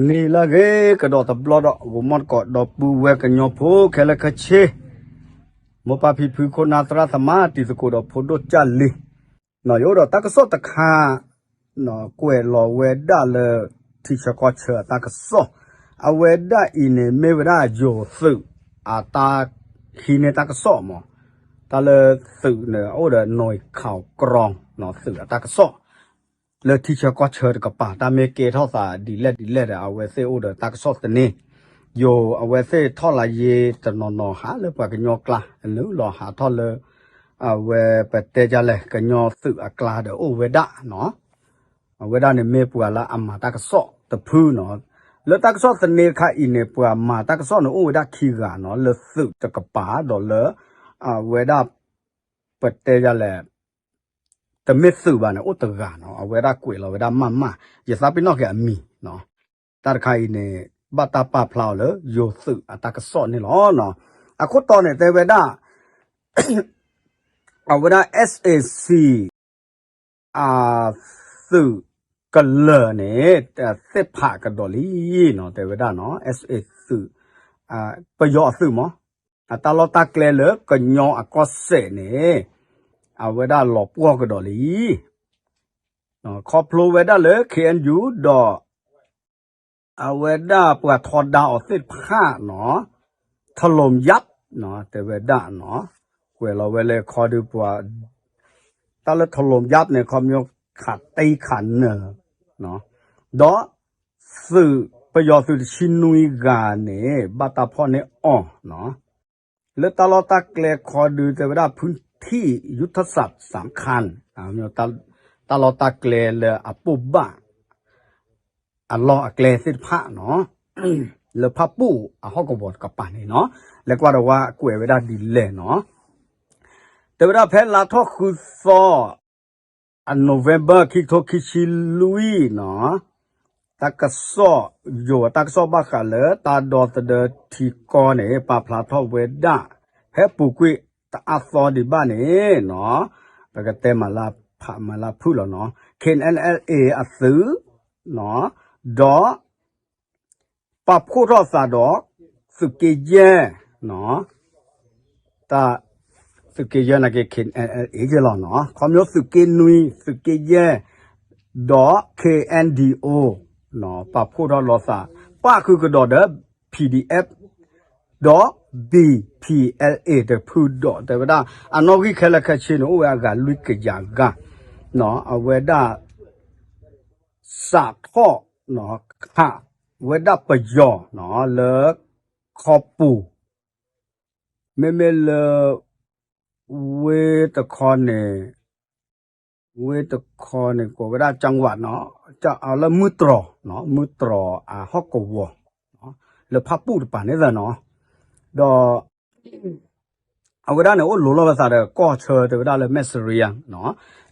နံၤလၢအဂ့ၤကဒီးတဘျီဒီး ဂီၤမီၢ်တကိးဒီပုၢ်ဝဲၢ်ကညီဖိခဲလၢာ်ခဲဆ့, မိၢ်ပၢ်ဖံဖု ခိၣ်နၢ်သရၣ်သမါ တံၤသကိးဒီးဖိဒိၣ်ကၢ်လံၤ, ယအိၣ်ဒီးတၢ်ကစီၣ်တခါ ကွဲးလီၤဝဲဒၣ်လၢ ထံဆၢကီၢ်ဆၢအတၢ်ကစီၣ်, အဝဲဒၣ်အံၤန့ၣ် မ့ၢ်ဝဲဒၣ်ယိၤသုးအတၢ် ဟံးန့ၢ်တၢ်ကစီၣ်မး, တၢ်လၢသုးန့ၣ် အိၣ်ဒီး နွေခီးကရီ သုးအတၢ်ကစီၣ် လၢထံဆၢကီၢ်ဆၢတကပၤ တၢ်မ့ၢ်ကဲထီၣ်သးဒ်လဲၣ်ဒ်လဲၣ်ဒီး အဝဲသ့ၣ်အိၣ်ဒီးတၢ်ကစီၣ်သန့, ယိၤအဝဲသ့ၣ်ထီၣ်လၢယ့တနီၤနီၤ ဟးလၢပှၤကညီကျါ နုာ်လီၤဟးထီၣ်လၢ အဝဲပတဲဒ်လဲၣ် ကညီသုးအကျါဒီးအိၣ်ဝဲဒၣ်နီၤ, အဝဲဒၣ်န့ၣ်မ့ၢ်ပှၤလၢအမၤတၢ်ကစီၣ်တဖုနီၤ, လၢတၢ်ကစီၣ်သန့တခါအံၤန့ၣ် ပှၤမၤတၢ်ကစီၣ်န့ၣ်အိၣ်ဝဲဒၣ်ခံဂၤနီၤ, လၢသုးတကပၤဒီးလၢ အဝဲဒၣ် ပတဲဒ်လဲၣ် တမ့ၢ်သုးဘၣ်န့ၣ် အိၣ်တဂၤနီၤ, အဝဲဒၣ်ကွဲးလီၤဝဲဒၣ်မးမး ယသးပ့ၤနီၣ်က့ၤအမံၤနီၤ, တၢ်တခါအံၤန့ၣ် ဘၣ်တၢ်ပာ်ဖျါအီၤလၢ ယိၤသုးအတၢ်ကစီၣ်န့ၣ်လီၤ. အခိၣ်တီန့ၣ်တဲဝဲဒၣ် အဝဲဒၣ် SAC အသုးကလၢာ်န့ၣ် သ့ၣ်ဖးကဒီးလံနီၤ, တဲဝဲဒၣ်နီၤ SAC သုး ပယီၤအသုးမး အတၢ်လီၢ်တၢ်ကျဲလၢကညီအကီၢ်စဲၣ်န့ၣ် အဝဲဒၣ်လီၤပှီၢ်ကဒီးလံ ခီဖျိဝဲဒၣ်လၢ KNU ဒီး အဝဲဒၣ်ပှၤထီဒါအီၤသ့ၣ်တဖၣ်နီၤ ထလူမ်ယပ် တဲဝဲဒၣ်နီၤ, ကွဲးလီၤဝဲလၢခီဒုပှၤ တၢ်လၢ ထလူမ်ယပ် န့ၣ် ခီဖျိခးတံၢ်ခးနၢၤ ဒီး သုး ပယီၤသုးတဆံနွံဂၤန့ၣ် ဘၣ်တၢ်ဖီၣ်န့ၢ်အီၤနီၤ လၢတၢ်လီၢ်တၢ်ကျဲခီဒု တဲဝဲဒၣ် ဖုထံၣ် ယူထစးစၣ်ခၣ် တၢ်လီၢ်တၢ်ကျဲလၢအပိၢ်ဘၣ် အလီၢ်အကျဲသ့ၣ်တဖၣ်နီၤ လၢဖၣ်ပူၣ်အဟီၣ်ကဝီၤတကပၤန့ၣ်နီၤ လဲၤကွၢ်ဒီးဝဲကွဲးဝဲဒၣ်ဒ်လဲၣ်နီၤ တဲဝဲဒၣ်ဖဲလါထီၣ်ဃုသီ အ November ခံကထိခံဆံလွံၢ်နီၤ တၢ်ကစီၣ် ယိၤတၢ်ကစီၣ်ဘၣ်ဃးလၢတၢ်ဒီသဒၢထံကီၢ်န့ၣ် ပာ်ဖျါထီၣ်ဝဲဒၣ် ဖဲပူၤကွံာ်တအါသီဒံးဘၣ်န့ၣ်နီၤ ပကတဲမၤလၢဖးမၤလၢဖုၣ်လီၤနီၤ KNLA အသုး ဒီး ပာ်ဖှိၣ်ထီၣ်သးဒီး သုးက့ယဲၢ် တၢ် သုးက့ယဲၢ်နာ်က့ KNLA က့လီၤနီၤ ခီဖျိသုးက့နွံ သုးက့ယဲၢ် ဒီး KNDO ပာ်ဖှိၣ်ထီၣ်လိာ်သး ပၣ်ဃုာ်ကဒီးဒီး PDF ဒီး BPLA တဖုဒီး တဲဝဲဒၣ် အနီၣ်ဂံၢ်ခဲလၢာ်ခဲဆ့န့ၣ် အိၣ်ဝဲအဂၤလွံၢ်ကယၤဂၤ အဝဲဒၣ် စးထီၣ် ခးဝဲဒၣ်ပယီၤ လၢ ခီပူၤ မ့မ့ၢ်လၢ ဝ့ၢ်တခီန့ၣ် ဝ့ၢ်တခီန့ၣ် ကိးဝဲဒၣ် ကၠၣ်ဝး လၢမုၢ်တြီၤ မုၢ်တြီၤအဟီၣ်ကဝီၤ လၢဖၣ်ပူၣ်တပၤန့ၣ်သၢနီၤ ဒီး အဝဲဒၣ်န့ၣ် အိၣ်လိၤလိာ်ဝဲသးဒီးကီၢ်ဆၢတဲဝဲဒၣ်လၢ မဲၢ်စရံယါ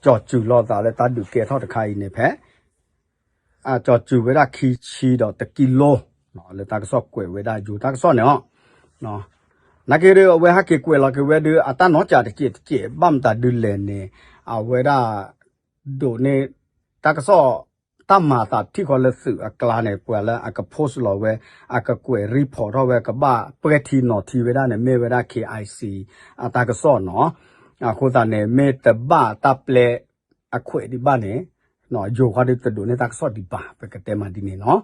ကၠီၤစုၤလိာ်သးလၢတၢ်ဒုးကဲထီၣ်တခါအံၤန့ၣ်ဖဲ ကၠီၤစုၤဝဲဒၣ်ခံဆံဒီးတကံလိ လၢတၢ်ကစီၣ်ကွဲးဝဲဒၣ်ယိၤတၢ်ကစီၣ်န့ၣ်လီၤ နာ်က့ဒီး အဝဲဟဲက့ၤကွဲးလီၤက့ၤဝဲဒီး အတၢ်နီၢ်ကၠးတစဲးတစဲး ဘၣ်မတၤဒုးလဲၣ်န့ၣ် အဝဲဒၣ် ဒိးန့ၢ် တၢ်ကစီၣ် တၢ်မၤအသးထံၣ်ဃီလၢသုးအကျါန့ၣ် ပှၤလၢအက post လီၤဝဲ အကကွဲး report ထီၣ်ဝဲ ကဘၣ်ပှဲၤထံနီၤထံဝဲဒၣ်န့ၣ် မ့ၢ်ဝဲဒၣ် KIC အတၢ်ကစီၣ်နီၤ အဃိသတးန့ၣ် မ့ၢ်တဘၣ်တၢ်ပျဲအခွဲးဒံးဘၣ်န့ၣ် ယိၤဃီဒုးတဒိးန့ၢ်တၢ်ကစီၣ်ဒံးဘၣ် ပကတဲမးဒ်န့ၣ်နီၤ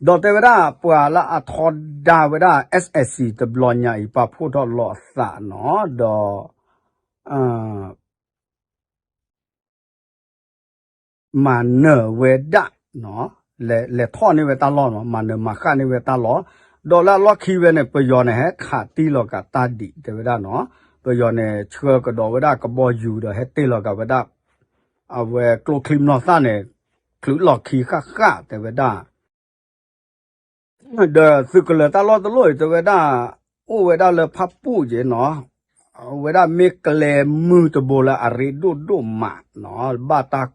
ဒီးတဲဝဲဒၣ်ပှၤလၢအထီဒါဝဲဒၣ် SAC တဘျီညါအံၤ ပာ်ဖှိၣ်ထီၣ်လိာ်အသးနီၤ ဒီး မၤနၢၤဝဲဒၣ် လဲၤထီၣ်န့ၢ်ဝဲတၢ်လီၢ်နီၤ မၤနၢၤမၤဃၣ်န့ၢ်ဝဲတၢ်လီၢ် ဒီးလၢအလီၢ်ခံဝဲန့ၣ် ပယီၤန့ၣ် ဟဲခးတံၢ်လီၤကးတၢ်ဒံးတဲဝဲဒၣ်နီၤ ပယီၤန့ၣ် ဆှၢကဒီးဝဲဒၣ်ကဘီယူၤဒီးဟဲတ့ၢ်လီၤကးဝဲဒၣ် အဝဲကျိချံမျိာ်သၣ်န့ၣ် ချုးလီၢ်ခံဃၣ်ဃၣ်တဲဝဲဒၣ် ဒီးသုးကလၢၤတၢ်လီၢ်တလီၢ်အံၤတဲဝဲဒၣ် အိၣ်ဝဲဒၣ်လၢဖၣ်ပူၣ်က့နီၤ အဝဲဒၣ်မ့ၢ်ကျဲမုၢ်တဘိလၢအရ့ဒိၣ်ဒိၣ်မးနီၤ ဘၣ်တၢ်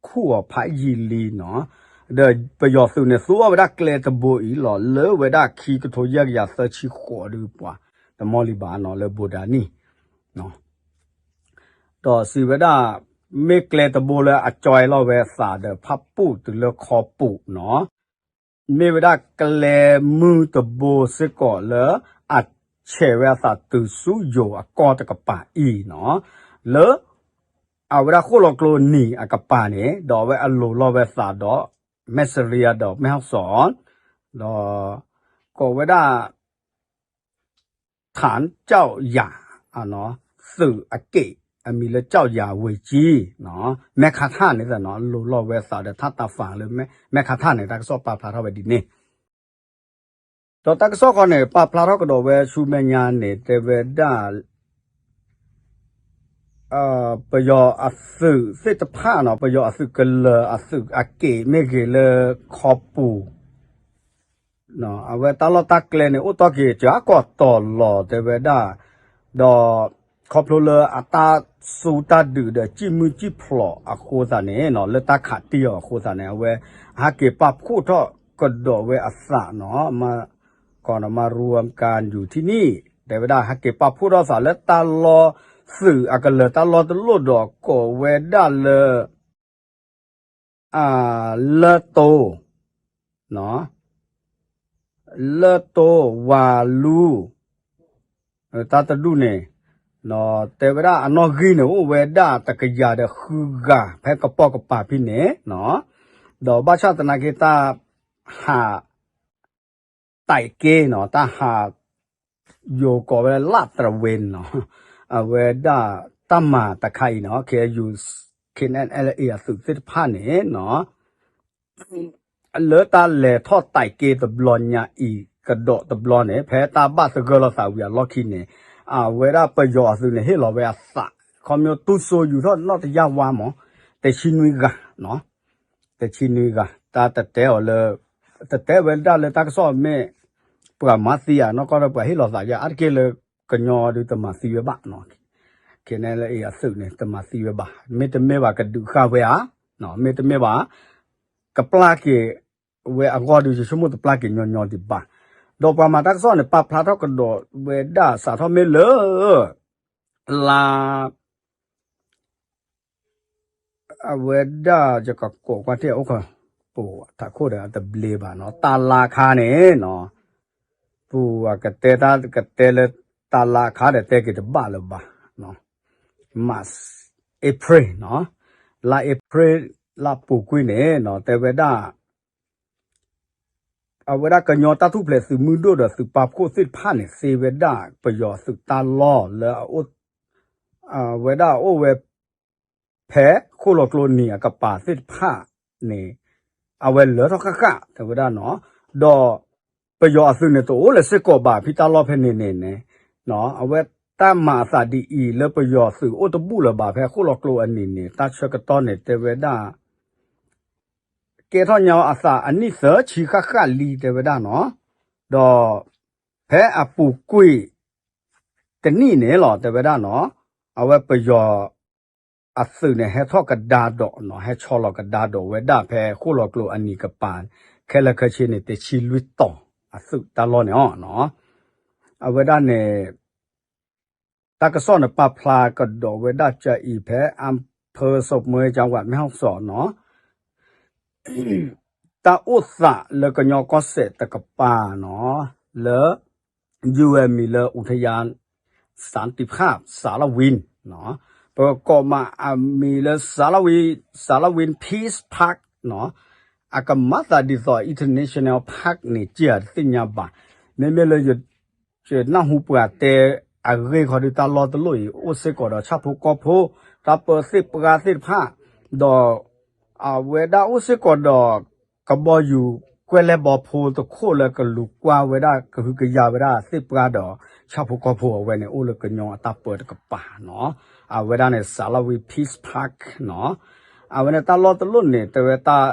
ခူၣ်အီၤဖးယံာ်လံနီၤ ဒီးပယီၤသုးန့ၣ် သူအီၤဝဲဒၣ်ကျဲတဘိအံၤလီၤ လၢဝဲဒၣ်ခံကထိယဲၢ်ကယၤသၢဆံဃိးဒုးပှၤ တမီၢ်လံဘၣ်နီၤ လၢဘိဒၤနံၣ် ဒီးစံးဝဲဒၣ် မ့ၢ်ကျဲတဘိလၢအကၠွဲလီၤဝဲအသးဒီးဖၣ်ပူၣ်တုၤလၢခီပူၤနီၤ မ့ၢ်ဝဲဒၣ်ကျဲမုၢ်တဘိစ့ၢ်ကီးလၢ အဆဲးဝဲအသးတုၤဆူယိၤအကီၢ်တကပၤအံၤနီၤ, လၢ အဝဲဒၣ်ဃိၣ်လီၤကျိနံၤအကပၤန့ၣ် ဒီးအဝဲအလိၤလီၤဝဲသးဒီး မဲၣ်စရံယါဒီးမဲၣ်ဟီၣ်စီၣ် ဒီး ကိးဝဲဒၣ် ထၣ်ကၠီၣ်ယၤ သုးအက့ၣ် အမံၤလၢကၠီၣ်ယၤဝ့ၢ်ကံ မဲၣ်ခါထၣ်န့ၣ်သနီၤ လိၤလီၤဝဲသးဒီးထၣ်တၢ်ဖးလၢ မဲၣ်ခါထၣ်န့ၣ် တၢ်ကစီၣ်ပာ်ဖျါထီၣ်ဝဲဒ်န့ၣ်, ဒီးတၢ်ကစီၣ်ဃီန့ၣ် ပာ်ဖျါထီၣ်ကဒီးဝဲဆူမဲာ်ညါန့ၣ် တဲဝဲဒၣ် ပယီၤအသုးသ့ၣ်တဖၣ်နီၤ ပယီၤအသုးကလၢၤအသုးအက့ၣ်မ့ၢ်ဂ့ၤလၢခီပူၤ အဝဲတၢ်လီၢ်တၢ်ကျဲန့ၣ် အိၣ်တီၢ်က့ၤ ကၢကီၢ်တီၤလီၤ တဲဝဲဒၣ်, ဒီး ခီဖျိလၢအတၢ်စူၢ်တၢ်ဒုးဒီး စံၣ်မုၢ်စံၣ်ဖျိးအဃိသတးန့ၣ်နီၤ လၢတၢ်ခးတံၢ်အီၤအဃိသတးန့ၣ် အဝဲ ဟဲက့ၤပာ်ဖှိၣ်ထီၣ်ကဒီးဝဲအသးနီၤ ကီးနီၤ မၤရူအကါယူၤထံနံၣ် တဲဝဲဒၣ် ဟဲက့ၤပာ်ဖှိၣ်ထီၣ်သးလၢတၢ်လီၢ်သုးအကလၢၤတၢ်လီၢ်တလိၣ်ဒီး ကိးဝဲဒၣ်လၢ လၢတိ လၢတိ ဝၤလူ တၢ်တဒူၣ်န့ၣ် တဲဝဲဒၣ်အနီၣ်ဂံၢ်န့ၣ် အိၣ်ဝဲဒၣ်တကယၤဒီးဃုဂၤ ဖဲကပိာ်ကပၤဖဲန့ၣ် ဒီးဘၣ်ဆၣ်သနာ်က့ တၢ်ဟး တၢ်က့နီၤ တၢ်ဟး ယိၤကိးဝဲလၢတရဝ့နီၤ အဝဲဒၣ်တၢ်မၤတခါအံၤနီၤ KNU KNLA အသုးသ့ၣ်တဖၣ်န့ၣ်နီၤ လၢတၢ်လဲၤထီၣ်တၢ်က့တဘျီညါအံၤ ကဒီးတဘျီန့ၣ် ဖဲတၢ်ဘၣ်သဂၢၢ်လီၤသးဝံၤအလီၢ်ခံန့ၣ် အဝဲဒၣ်ပယီၤအသုးန့ၣ် ဟ့ၣ်လီၤဝဲအသး ခီဖျိတူၢ်စိယူၤထီၣ်နီၢ်တယၢ်ဝါမး တဆံနွံဂၤနီၤ တဆံနွံဂၤ တၢ်တတဲအီၤလၢ တတဲဝဲဒၣ်လၢတၢ်ကစီၣ်မ့ၢ် ပှၤမၤသံဧါ နီၢ်ကီၢ်ဒီးပှၤဟ့ၣ်လီၤသးယါ အါတက့ၢ်လၢကညီဒုးတမၤသံဝဲဘၣ်နီၤ KNLA အသုးန့ၣ် တမၤသံဝဲဘၣ် မ့တမ့ၢ်ဘၣ်ကဒုးဃာ်ဝဲဧါ မ့တမ့ၢ်ဘၣ် ကပျၢ်က့ၤဝဲအဂီၢ်ဒုး ယဆိကမိၣ်တပျၢ်က့ၤညီညီဒံးဘၣ် ဒီးပှၤမၤတၢ်ကစီၣ်န့ၣ် ပာ်ဖျါထီၣ်ကဒီးဝဲဒၣ် စးထီၣ်မ့ၢ်လၢ လါ အဝဲဒၣ်ယကကိးကွၢ်ထံၣ်အိၣ်ခီ ပူၤထးခိၣ်ဒီးအတဘျ့ဘၣ်နီၤ တၢ်လါခါန့ၣ်နီၤ ပူၤအကတဲတၢ်ကတဲလၢတၢ်လါခါဒီးတဲက့ၤတဘၣ်လၢၤဘၣ် March April နီၤ လါ April လါပူၤကွံာ်န့ၣ်နီၤ တဲဝဲဒၣ် အဝဲဒၣ်ကညီတၢ်ထူၣ်ဖျဲးသုးမုၢ်ဒိၣ်ဒီးသုးပာ်ဖှိၣ်သ့ၣ်တဖၣ်န့ၣ် သ့ဝဲဒၣ်ပယီၤသုးတၢ်လီၢ်လၢ အဝဲဒၣ်အိၣ်ဝဲ ဖဲဃိၣ်လီၤကျိနံၤအကပၤသ့ၣ်တဖၣ်န့ၣ် အဝဲလၢထီၣ်ဃၣ်ဃၣ် တဲဝဲဒၣ်နီၤ ဒီးပယီၤအသုးန့ၣ် တအိၣ်လၢၤစ့ၢ်ကီးဘၣ် ဖဲတၢ်လီၢ်ဖဲန့ၣ်န့ၣ်န့ၣ် အဝဲတၢ်မၤအသးဒ်အံၤ လၢပယီၤသုးအိၣ်တဘူၣ်လၢၤဘၣ် ဖဲဃိၣ်လီၤကျိအနံၤန့ၣ် တၢ်ဆၢကတီၢ်န့ၣ် တဲဝဲဒၣ် ကဲထီၣ်ညါအသးအနံၣ်သၢဆံဃၣ်ဃၣ်လံ တဲဝဲဒၣ်နီၤ ဒီး ဖဲအပူၤကွံာ် တနံၣ်န့ၣ်လီၤ တဲဝဲဒၣ်နီၤ အဝဲပယီၤအသုးန့ၣ် ဟဲထီၣ်ကဒါဒီးနီၤ ဟဲဆီလီၤကဒါဒီးဝဲဒၣ်ဖဲဃိၣ်လီၤကျိအနံၤကပၤ ခဲလၢာ်ခဲဆ့န့ၣ် တဆံလွံၢ်တီၤအသုးတၢ်လီၢ်န့ၣ်အီၤနီၤ အဝဲဒၣ်န့ၣ် တၢ်ကစီၣ်န့ၣ် ပာ်ဖျါကဒီးဝဲဒၣ်ကအံၤဖဲ အဖၢစိးမွဲ ကၠၣ်ဝး မဲၣ်ဟီၣ်စီၣ်နီၤ တၢ်အိၣ်သးလၢကညီကီၢ်စဲၣ်တကပၤနီၤ လၢ ယူၢ်ဝဲမံၤလၢ အူထယၢၣ် စၣ်တံၣ်ဖၣ် စးလဝံ ပကိးမးအမံၤလၢ စးလဝံ Peace Park နီၤ အကမၤသးဒ်သိး International Park န့ၣ် က့တသ့ၣ်ညါဘၣ် မ့မ့ၢ်လၢ ယနၢ်ဟူပှၤတဲအဂ့ၢ်ခီဒုး တၢ်လီၢ်တလိၣ်အံၤ အိၣ်စ့ၢ်ကီးဒီးဆၣ်ဖိကီၢ်ဖိ တၢ်ပၢသ့ၣ်ပှၢ်သ့ၣ်တဖၣ် ဒီး အဝဲဒၣ်အိၣ်စ့ၢ်ကီးဒီး ကဘီယူၤကွဲလဲၣ်ဘီဖိတခိၣ်လၢကလူၤကွၢ်ဝဲဒၣ် ကဟုကယာ်ဝဲဒၣ်သ့ၣ်ပှၢ်ဒီး ဆၣ်ဖိကီၢ်ဖိအဝဲန့ၣ် အိၣ်လၢကညီအတၢ်ပၢတကပၤနီၤ အဝဲဒၣ်န့ၣ် စးလဝံ Peace Park နီၤ အဝဲန့ၣ်တၢ်လီၢ်တလိၣ်န့ၣ် တဲဝဲတၢ်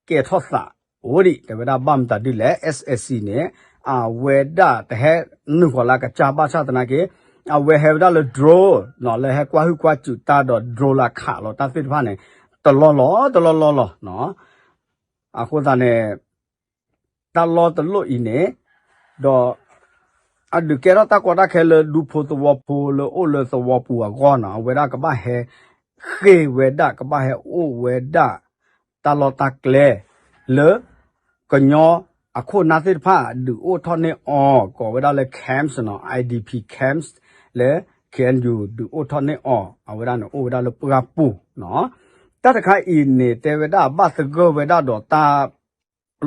ကဲထီၣ်သးအိၣ်ဒံး တဲဝဲဒၣ်ဘၣ်မတၤဒ်လဲၣ် SAC န့ၣ် အဝဲဒၣ်တဟဲနုာ်ဃီၤလၢကစၢ်ဘၣ်ဆၣ်သနာ်က့ အဝဲဟဲဝဲဒၣ်လၢ drone နီၤ လၢဟဲကွၢ်ဟုၣ်ကွၢ်စူးတၢ်ဒီး drone လၢခးလီၤတၢ်သ့ၣ်တဖၣ်န့ၣ် တလီၢ်လီၢ် တလီၢ်လီၢ်လီၤနီၤ အဃိသတးန့ၣ် တၢ်လီၢ်တလိၣ်အံၤန့ၣ် ဒီး အဒုးကဲထီၣ်တၢ်ကီတၢ်ခဲလၢဒူဖိသဝီဖိလၢအိၣ်လၢသဝီပူၤအဂီၢ်နီၤ အဝဲဒၣ်ကဘၣ်ဟဲဃ့ၢ်ဝဲဒၣ် ကဘၣ်ဟဲအိၣ်ဝဲဒၣ် တၢ်လီၢ်တၢ်ကျဲ လၢ ကညီ အခိၣ်နၢ်သ့ၣ်တဖၣ် ဒုးအိၣ်ထီၣ်န့ၢ်အီၤ ကိးဝဲဒၣ်လၢ camps နီၤ I D P camps လၢ K N U ဒုးအိၣ်ထီၣ်န့ၢ်အီၤ အဝဲဒၣ်န့ၣ်အိၣ်ဝဲဒၣ်လၢပှၢ်ပူၤနီၤ. တၢ်တခါအံၤန့ၣ် တဲဝဲဒၣ်ဘၣ်သဂၢၢ်ဝဲဒၣ်ဒီးတၢ်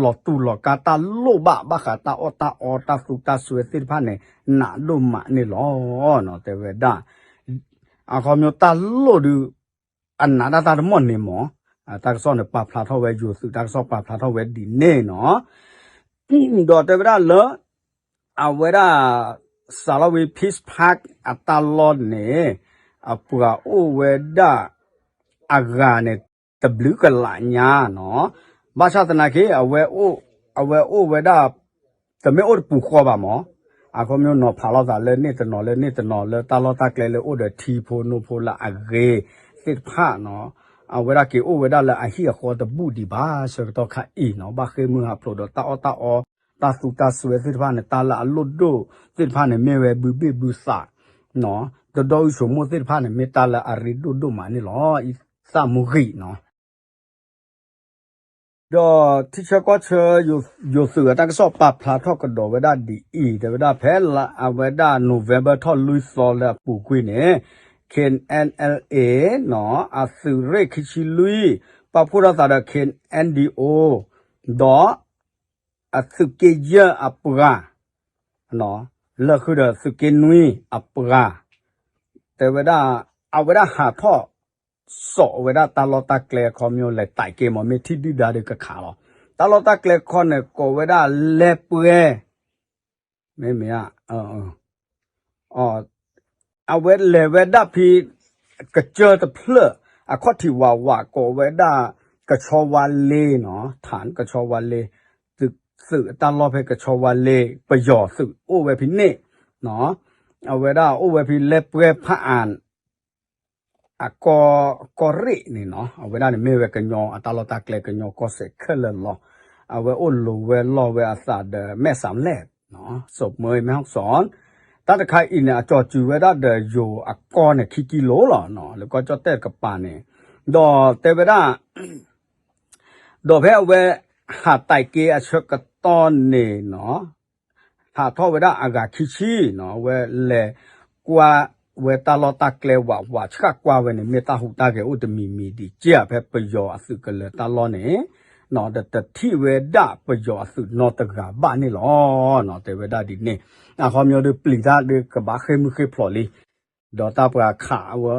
လီၤတူာ်လီၤကာ်တၢ်လိၣ်ဘၣ် ဘၣ်ဃးတၢ်အီၣ်တၢ်အီတၢ်သူတၢ်စွဲသ့ၣ်တဖၣ်န့ၣ် နးဒိၣ်မးန့ၣ်လီၤနီၤ တဲဝဲဒၣ် အခီပညီတၢ်လိၣ်ဒုး အနးဒၣ်တၢ်တမီၢ်န့ၣ်မး တၢ်ကစီၣ်န့ၣ်ပာ်ဖျါထီၣ်ဝဲ ယိၤသုးတၢ်ကစီၣ်ပာ်ဖျါထီၣ်ဝဲဒ်န့ၣ်နီၤ. ဒီးတဲဝဲဒၣ်လၢ အဝဲဒၣ် စၤလီဝ့ၤ Peace Park အတၢ်လီၢ်န့ၣ် အပှၤအိၣ်ဝဲဒၣ် အဂၤန့ၣ် တဘျုးကလးညါနီၤ. ဘၣ်ဆၣ်သနာ်က့ အဝဲအိၣ်ဝဲဒၣ် တမ့ၢ်အိၣ်တပူၤဃီဘၣ်မး အခီပညီနီၤဖးလိာ်သးလၢန့ၣ်တနီၤလၢန့ၣ်တနီၤလၢတၢ်လီၢ်တၢ်ကျဲလၢအိၣ်ဒီးထံဖိနိဖိလၢအဂ့ၤသ့ၣ်တဖၣ်နီၤ. အဝဲဒၣ်က့ၤအိၣ်ဝဲဒၣ်လၢအဟံၣ်အဃီတဘူၣ်ဒံးဘၣ် ဆၢကတီၢ်ခါအံၤနီၤ ဘၣ်ဃ့ၢ်မုၢ်ဟးဖျိးဒီးတၢ်အီၣ်တၢ်အီ တၢ်သူတၢ်စွဲသ့ၣ်တဖၣ်န့ၣ် တၢ်လၢအလိၣ်ဒိၣ်သ့ၣ်တဖၣ်န့ၣ် မ့ၢ်ဝဲဘုဘ့ၣ်ဘုသး တဒီအုၣ်ဆိမိၣ်သ့ၣ်တဖၣ်န့ၣ် မ့ၢ်တၢ်လၢအရ့ဒိၣ်ဒိၣ်မးန့ၣ်လီၤ. အသးမူဂံၢ်နီၤ ဒီးထံဆၢကီၢ်ဆၢ ယိၤသုးအတၢ်ကစီၣ်ပာ်ဖျါထီၣ်ကဒီးဝဲဒၣ်ဒ်အံၤ တဲဝဲဒၣ်ဖဲလါအဝဲဒၣ် November ထီၣ်လွံၢ်သီလၢအပူၤကွံာ်န့ၣ် K N L A နီၤ အသုးရ့ၣ်ခံဆံလွံၢ် ပာ်ဖှိၣ်ထီၣ်သးဒီး K N D O ဒီး အသုးက့ယဲၢ်အပှၤ လၢဃုာ်ဒီးသုးက့နွံအပှၤ တဲဝဲဒၣ် အဝဲဒၣ်ဟးထီၣ်စိာ်ဝဲဒၣ်တၢ်လီၢ်တၢ်ကျဲအခီပညီလဲၤတၢ်က့ၤမး မ့ၢ်ထံၣ်ဒုၣ်ဒါဒီးကခးလီၤ. တၢ်လီၢ်တၢ်ကျဲခီန့ၣ် ကိးဝဲဒၣ်လဲၤပှဲၤ မ့မ့ၢ် အဝဲလဲၤဝဲဒၣ်ဖဲ ကစၢၢ်တဖျၢၣ် အခီၣ်ထံးဝးဝး ကိးဝဲဒၣ် ကဆီဝါလ့နီၤ ထၣ်ကဆီဝါလ့ သုးအတၢ်လီၢ်ဖဲကဆီဝါလ့ ပယီၤသုးအိၣ်ဝဲဖဲန့ၣ် အဝဲဒၣ်အိၣ်ဝဲဖဲလဲၤပှဲၤဖးအၣ် အကီၢ်ရ့ၣ်န့ၣ်နီၤ အဝဲဒၣ်န့ၣ်မ့ၢ်ဝဲကညီအတၢ်လီၢ်တၢ်ကျဲကညီကီၢ်စဲၣ်ခဲလၢာ်လီၤ. အဝဲအိၣ်လိၤဝဲလီၤဝဲအသးဒီးမဲၣ်စးလဲၣ် စိးမၢမဲၣ်ဟီၣ်စီၣ် တၢ်တခါအံၤန့ၣ် အကၠီၤစုၤဝဲဒၣ်ဒီးယိၤအကီၢ်န့ၣ် ခံကံလိၤလီၤ လၢကီၢ်ကၠီၣ်တဲၣ်တကပၤန့ၣ် ဒီးတဲဝဲဒၣ် ဒီးဖဲအဝဲ ဟးတၢ်က့ၤအဆၢကတီၢ်န့ၣ်နီၤ ဟးထီၣ်ဝဲဒၣ်အဂၤခံဆံနီၤ အဝဲလဲၤကွၢ်ဝဲတၢ်လီၢ်တၢ်ကျဲဝးဝး ဆှၣ်ကွၢ်ဝဲန့ၣ် မ့ၢ်တၢ်ဟူးတၢ်ဂဲၤအိၣ်တမံၤမံၤဒံးကဲ ဖဲပယီၤအသုးကလၢၤတၢ်လီၢ်န့ၣ် ဒီးတထံၣ်ဝဲဒၣ်ပယီၤအသုးနီတဂၤဘၣ်န့ၣ်လီၤ. တဲဝဲဒၣ်ဒ်န့ၣ် အခီပညီဒီးပျံၤတၢ်ဒီးကဘၣ်ဃ့ၢ်မုၢ်ဃ့ၢ်ဖျိးလံ ဒီးတၢ်ပှၤခးဝဲ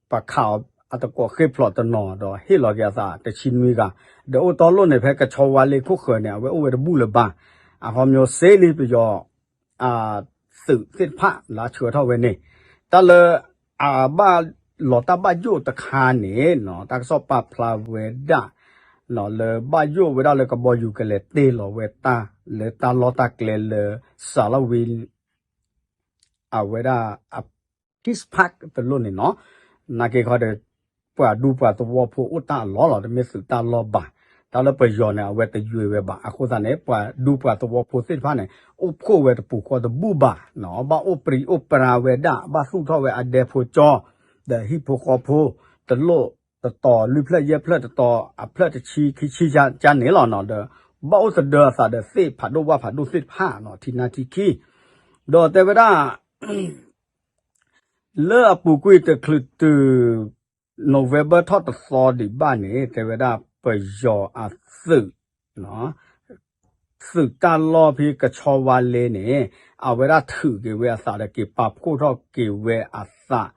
ပှၤခးအီၤအတကိးဃ့ၢ်ဖျိးတနီၤဒီးဟ့ၣ်လီၤက့ၤအသးတဆံနွံဂၤ ဒီးအိၣ်တီလိၣ်န့ၣ် ဖဲကဆီဝါလ့ခိၣ်ဃၢၤန့ၣ် အဝဲအိၣ်ဝဲတဘူၣ်လၢၤဘၣ် အခီပညီစ့လံပယီၤ သုးသ့ၣ်တဖၣ်လၢအဆှၢထီၣ်ဝဲန့ၣ် တၢ်လၢ အဘၣ်လီၤတၢ်ဘၣ်ယိၣ်တခါန့ၣ်နီၤ တၢ်ကစီၣ်ပာ်ဖျါဝဲဒၣ် လၢဘၣ်ယိၣ်ဝဲဒၣ်လၢကဘီယူၤကလဲၤတ့ၢ်လီၤဝဲတၢ်လၢတၢ်လီၢ်တၢ်ကျဲလၢ စၤလီဝ့ၤ အဝဲဒၣ် Peace Park တလိၣ်န့ၣ်နီၤ နာ်က့ခီဒီး ပှၤဒူပှၤသဝီဖိအိၣ်တၢ်အလီၢ်လီၤ တမ့ၢ်သုးတၢ်လီၢ်ဘၣ် တၢ်လၢပယီၤန့ၣ် အဝဲတယွဲဝဲဘၣ် အဃိသတးန့ၣ် ပှၤဒူပှၤသဝီဖိသ့ၣ်တဖၣ်န့ၣ် အိၣ်ဖှိၣ်ဝဲတပူၤဃီတဘူၣ်ဘၣ်နီၤ ဘၣ်အိၣ်ပြံအိၣ်ပြါဝဲဒၣ် ဘၣ်သူၣ်ထီၣ်ဝဲအဒဲဖိကၠီ ဒီးဟံၣ်ဖိဃီဖိ တလိၣ်တတီၤ လွံၢ်ဖျၢၣ်ယဲၢ်ဖျၢၣ်တတီၤ အဖျၢၣ်တဆံခံဆံကန့ၣ်လီၤနီၤ ဒီး ဘၣ်အိၣ်သဒၢအသးဒီးသ့ၣ်ဖးဒိၣ်ဝၣ်ဖးဒိၣ်သ့ၣ်တဖၣ်နီၤ ထံနါထံခံ ဒီးတဲဝဲဒၣ် လၢအပူၤကွံာ်တချုးတုၤ November ထီၣ်တသီဒံးဘၣ်န့ၣ် တဲဝဲဒၣ်ပယီၤအသုး သုးတၢ်လီၢ်ဖဲကဆီဝါလ့န့ၣ် အဝဲဒၣ်ထုးက့ၤဝဲအသးဒီးက့ၤပာ်ဖှိၣ်ထီၣ်က့ၤဝဲအသး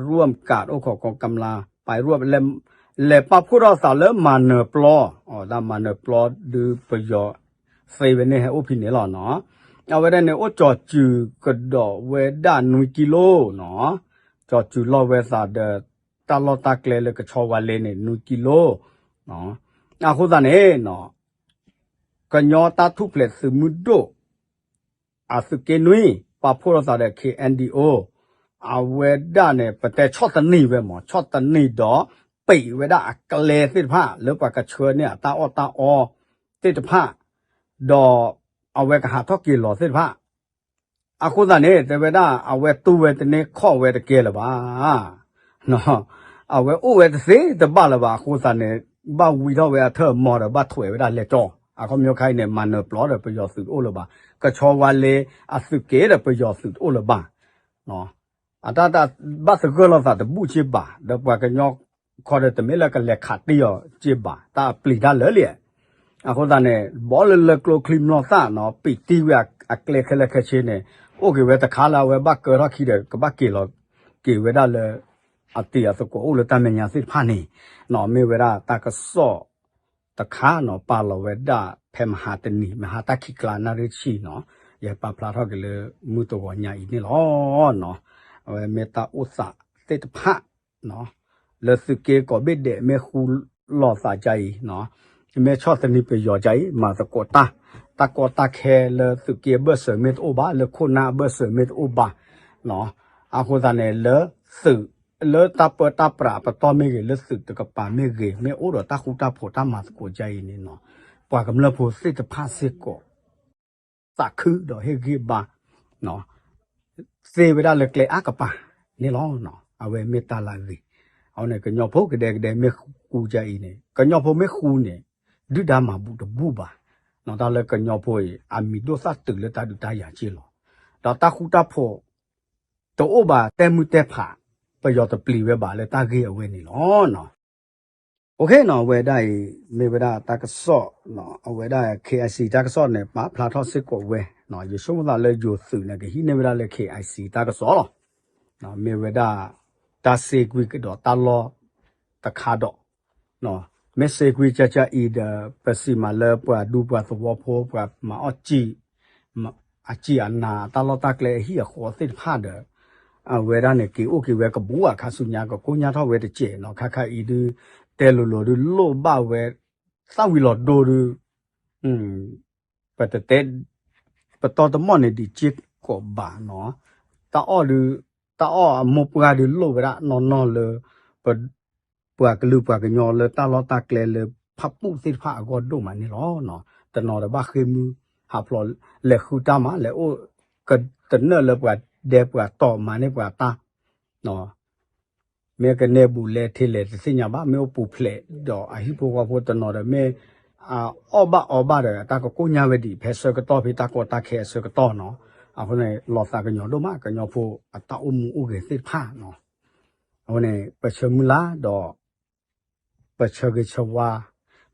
ร่วมกับ အိၣ်ခိးကီကမျၢၢ် ပာ် ร่วม လဲၤပာ်ဖှိၣ်ထီၣ်သးလၢမၤနၢၤပျီ အဝဲဒၣ်မၤနၢၤပျီဒုးပယီၤသ့ဝဲန့ၣ်ဟဲအိၣ်ဖဲန့ၣ်လီၤနီၤ အဝဲဒၣ်န့ၣ် အိၣ်ကၠီၤစုၤကဒီးဝဲဒၣ်နွံကံလိနီၤ ကၠီၤစုၤလီၤဝဲသးဒီး တၢ်လီၢ်တၢ်ကျဲလၢကဆီဝါလ့န့ၣ် နွံကံလိ အဃိသတးန့ၣ် ကညီတၢ်ထူၣ်ဖျဲးသုးမုၢ်ဒိၣ် အသုးက့နွံ ပာ်ဖှိၣ်ထီၣ်သးဒီး K N D O အဝဲဒၣ်န့ၣ် ပတဲဆီၣ်သနံးဝဲမး ဆီၣ်သနံးဒီး ပံးဝဲဒၣ်အကျဲသ့ၣ်တဖၣ် လၢပှၤကဆှၢန့ၢ်အတၢ်အီၣ်တၢ်အီသ့ၣ်တဖၣ် ဒီးအဝဲကဟးထီၣ်က့ၤလီၤသ့ၣ်တဖၣ် အဃိသတးန့ၣ် တဲဝဲဒၣ် အဝဲတူၢ်ဝဲတန့ၢ်ခီၣ်ဝဲတကဲလၢၤဘၣ် အဝဲအိၣ်ဝဲတသ့တဘၣ်လၢၤဘၣ် အဃိသတးန့ၣ် ဘၣ်ဝံထီၣ်ဝဲအထၢၣ်မီဒီးဘၣ်ထွဲးဝဲဒၣ်လဲၤကၠီ အခီပညီခါအံၤန့ၣ် မၤနၢၤပျီဒီးပယီၤသုးတအိၣ်လၢၤဘၣ်, ကဆီဝါလ့အသုးက့ဒီးပယီၤသုးတအိၣ်လၢၤဘၣ်. အတၢ်တၢ်ဘၣ်သဂၢၢ်လိာ်သးတဘူၣ်က့ဘၣ်, ဒီးပှၤကညီခီဒီးတမ့ၢ်လၢကလဲၤခးတံၢ်အီၤက့ဘၣ်, တၢ်ပျံၤတၢ်လၢာ်လံ. အဃိသတးန့ၣ် ဘီလၢလၢကျိချံမျိာ်သၣ်နီၤ ပံာ်တံၢ်ဝဲအကျဲခဲလၢာ်ခဲဆ့န့ၣ် အိၣ်က့ၤဝဲတခါလၢအဝဲဘၣ်ကၢထီၣ်ခံဒီး ကဘၣ်က့ၤလီၤက့ၤဝဲဒၣ်လၢ အတံၤအသကိးအိၣ်လၢတၢ်မဲာ်ညါသ့ၣ်တဖၣ်န့ၣ်နီၤ မ့ၢ်ဝဲဒၣ်တၢ်ကစီၣ်တခါနီၤ ပာ်လီၤဝဲဒၣ်ဖဲမဟါတနံၤ မဟါတၢ်ခံးကျါနၣ်ရံၣ်ဆံနီၤ ယပာ်ဖျါထီၣ်က့ၤလၢမုၢ်တဂီၤညါအံၤန့ၣ်လီၤ. အဝဲမ့ၢ်တၢ်အိၣ်သးသ့ၣ်တဖၣ် လၢသုးက့ကိးဘ့ၣ်ဒဲးမ့ၢ်ဃူလိာ်သးဒ်အံၤ, မ့ၢ်ဆီၣ်သနံးပယီၤဒ်အံၤ မၤသကိးတၢ်, တၢ်ကီတၢ်ခဲလၢသုးက့အဘၢၣ်စၢၤမ့ၢ်တအိၣ်ဘၣ်, လၢခိၣ်နၢ်အဘၢၣ်စၢၤမ့ၢ်တအိၣ်ဘၣ်, အဃိသတးန့ၣ် လၢသုး လၢတၢ်ပၢတၢ်ပြးအပတီၢ်မ့ၢ်ဂ့ၤ, လၢသုးတကပၤမ့ၢ်ဂ့ၤ, မ့ၢ်အိၣ်ဒီးတၢ်ဃူတၢ်ဖိးတၢ်မၤသကိးဒ်အံၤန့ၣ်နီၤ, ပှၤကမျၢၢ်ဖိသ့ၣ်တဖၣ်စ့ၢ်ကီး သးခုဒီးဟ့ၣ်ဂံၢ်ဘါ သ့ဝဲဒၣ်လၢကျဲအါကပၤန့ၣ်လီၤ. အဝဲမ့ၢ်တၢ်လၢအဂ့ၤ, အဝဲန့ၣ် ကညီဖိကဒဲကဒဲမ့ၢ်ဃူဒ်အံၤန့ၣ် ကညီဖိမ့ၢ်ဃူန့ၣ် ဒုၣ်ဒါမၤဘူးတဘူးဘၣ်, တၢ်လၢကညီဖိအံၤ အမံၤဒိၣ်သၣ်တုၤလၢတၢ်ဒုးတၢ်ယၤက့လီၤ. ဒီးတၢ်ဃူတၢ်ဖိး တအိၣ်ဘၣ်တဲမုၢ်တဲဖး, ပယီၤတပျံၤဝဲဘၣ်လၢတၢ်ဂ့ၢ်အဝဲန့ၣ်လီၤ. OK နီၤ, အဝဲဒၣ်အံၤ မ့ၢ်ဝဲဒၣ်တၢ်ကစီၣ်, အဝဲဒၣ် KIC တၢ်ကစီၣ်န့ၣ် ပာ်ဖျါထီၣ်စ့ၢ်ကီးဝဲ, ယဆိကမိၣ်သးလၢယိၤသုးန့ၣ် ကဟံးန့ၢ်ဝဲဒၣ်လၢ KIC တၢ်ကစီၣ်လီၤ. မ့ၢ်ဝဲဒၣ် တၢ်စ့ကွံာ်ကဒီးတၢ်လီၢ်တခါဒီး မ့ၢ်စ့ကွံာ်ကကအံၤဒီး ပစံးမးလၢပှၤဒူပှၤသဝီဖိ ပှၤမၤအီၣ်စံာ် အစံာ်အနၤအတၢ်လီၢ်တၢ်ကျဲအဟံၣ်အဃီသ့ၣ်တဖၣ်ဒီး အဝဲဒၣ်န့ၣ် က့ၤအိၣ်က့ၤဝဲကဘူးအခါဆူညါ ကကိညၢ်ထီၣ်ဝဲတစဲးနီၤ, ခါခါအံၤဒု တဲလိၤလိၤဒု လိၣ်ဘၣ်ဝဲ သၣ်ဝံၤလီၤဒိဒု ပတတဲ ပတီၢ်တမီၢ်န့ၣ်ဒံးစ့ၢ်ကီးဘၣ်နီၤ, တၢ်အီၣ်ဒု တၢ်အီၣ်အမိၢ်ပှၢ်ဒုလိၣ်ဝဲဒၣ်နီၢ်နီၢ်လၢ ပှၤကလုာ်ပှၤကညီလၢတၢ်လီၢ်တၢ်ကျဲလၢဖၣ်ပူၣ်သ့ၣ်တဖၣ်အဂီၢ်ဒိၣ်မးန့ၣ်လီၤ. တနီၤဒီးဘၣ်ဃ့ၢ်မုၢ်ဟးဖျိး လဲၤဃုတၢ်မၤ လဲၤအိၣ်ကတနၢၣ်လၢပှၤဒဲပှၤတီၢ်မၤန့ၢ်ပှၤတၢ် မ့ၢ်ကနဲဘူးလဲၤထံလဲၤတသ့ၣ်ညါဘၣ်, မ့ၢ်အိၣ်ပူၤဖျဲးဒီးအဟံၣ်ဖိဃီဖိတနီၤဒီး မ့ၢ် အီၣ်ဘၣ်အီဘၣ်ဒီး အတၢ်ကကိညၢ်ဝဲဒံး ဖဲဆၢကတီၢ်ဖဲတၢ်ကီတၢ်ခဲအဆၢကတီၢ်နီၤ. အဃိန့ၣ် လီၤသးကညီၤဒိၣ်မး ကညီဖိအတၢ်အိၣ်မူအိၣ်ဂဲၤသ့ၣ်တဖၣ်နီၤ. အဃိန့ၣ် ပဆၢမုၢ်လၢ်ဒီး ပဆၢဂ့ၤဆၢဝါ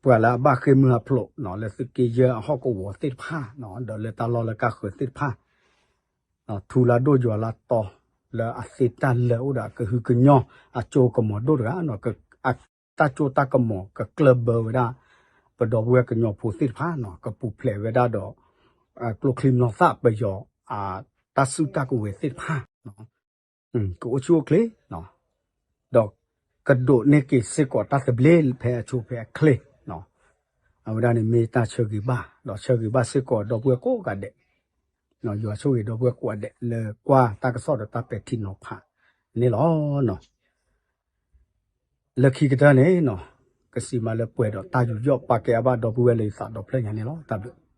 ပှၤလၢအဘၣ်ဃ့ၢ်မုၢ်ဟးဖျိးနီၤ လၢသုးက့ယဲၢ်အဟီၣ်ကဝီၤသ့ၣ်တဖၣ်နီၤ ဒီးလၢတၢ်လီၢ်လၢကါဃၢၤသ့ၣ်တဖၣ် ထူလၢဒိၣ်ယွၤလၢတီ လၢအသ့တၢ်လၢာ်အိၣ်ဒီးအကဟုကညီၢ် အစိကမီၤဒိၣ်တဂၤနီၤ, တၢ်စိတၢ်ကမီၤကကျၢၢ်ဘၢဝဲဒၣ် ပဒီပုၢ်ဝဲၢ်ကညီဖိသ့ၣ်တဖၣ်နီၤ, ကပူၤဖျဲးဝဲဒၣ်ဒီး ကျိချံမျိာ်သၣ်ပယီၤ တၢ်စုတၢ်ကဝဲၤသ့ၣ်တဖၣ် ကအိၣ်ဆူၣ်အိၣ်ချ့ ဒီးကဒိးန့ၢ်က့ၤစ့ၢ်ကီးတၢ်သဘျ့ဖဲအဆိဖဲအချ့ အဝဲဒၣ်န့ၣ်မ့ၢ်တၢ်ဆၢဂ့ၤဘၣ် ဒီးဆၢဂ့ၤဘၣ်စ့ၢ်ကီးဒီပုၢ်ဝဲၢ်ကိးဂၤဒဲး, ယွၤဆိၣ်ဂ့ၤဒီပုၢ်ဝဲၢ်ကိးဂၤဒဲး လၢကွၢ်တၢ်ကစီၣ်ဒီးတၢ်ပဲာ်ထံနီၤဖးန့ၣ်လီၤ. လၢခံကတၢၢ်န့ၣ်နီၤ, ကစံးမးလၢပှဲၤဒီးတၢ်ယူးယီၣ်ပာ်ကဲအါဘၣ် ဒီပုၢ်ဝဲၢ်လၢယသးဒီဖျၢၣ်ညါန့ၣ်လီၤ. တၢ်ဘျုး